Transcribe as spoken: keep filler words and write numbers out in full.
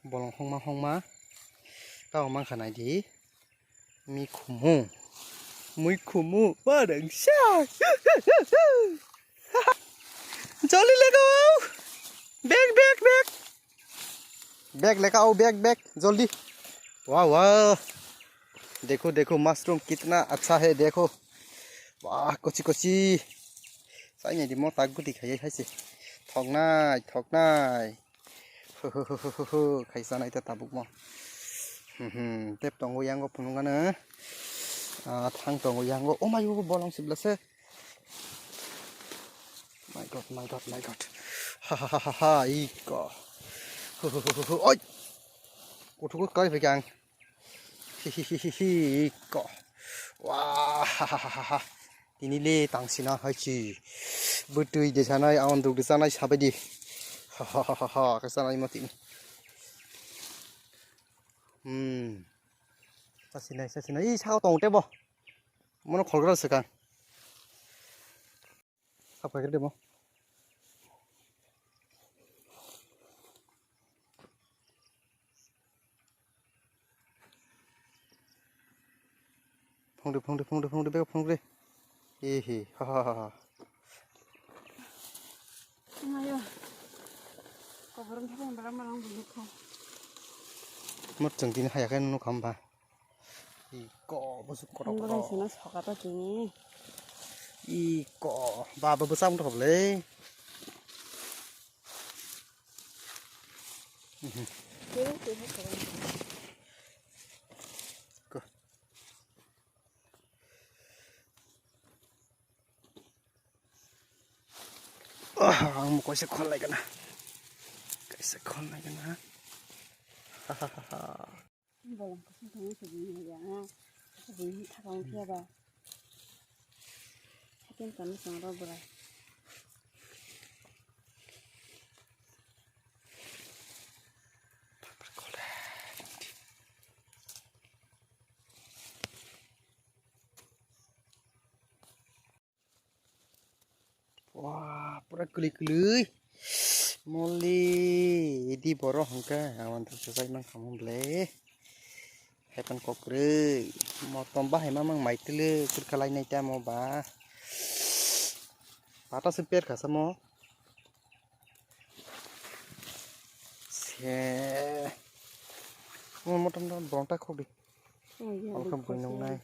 Bolong hongma hongma. Tao mankha naidi. Mi khumu. Mui khumu. Barangsa. Joldi lego. Bag, bag, bag. Bag leka ao, bag, bag. Joldi. Wow, wow. Dekho, dekho, mushroom kitna acha hai, dekho. Wah, kochi, kochi. Sai naidi mo tak guti khai hai se. Thoknai, thoknai. Khai sanai ta tabuk mo. Hmm, hmm, tep tongo yango phunukgano. Ah, thang tongo yango. Oh my, oh, bolong sibla se. My God, my God, my God. Ha, ha, ha, ha, ha, iko. Hu, hu, hu, hu, hu, oi. Kuthuk kai phai kang. Hi, hi, hi, hi, hi, iko. Wah, ha, ha, ha, ha, ha. Tini le tang sina hai chi. Bwtwi de sanai, awan duk de sanai sabai di. Ha, ha, ha, ha, ha, ka sanai ma tini. Hmm. Sa sinai, sa sinai. Ih, sao tong tebo. Mono khol gra se kang. Sap khai de mo. Phungri, phungri, phungri, phungri, bego phungri. Ehe, ha, ha, ha, ha. Mayo. Koborom thapang bala malang bulu kho. Mot chang tini haya khe nunu kham ba. Iko, busuk kotor. Ang bolai kotor. Sino soka to tini. Iko, baba bwsa wng tokle. Ko. Ah, ang mo kaisa khol lai kana. Kaisa khol lai kana. Ha, ha, ha, ha. Bolong kosong tongwi se bini ya. Bini thakang khe ba. Hatin tani song ro bwrwi. Wah, pura kwlwi kwlwi. Moli, idi borok hwnkhe, awan thangsa jai mankha mo ble. Haipan kokrwi. Motom bahai mamang mai twlwi, kwrwkha lainai tamo ba. Pata se per kha samo. Se. Mo motom motom bongta khokdi. Oh, iya, Ang kha bongta buinung se. Nai.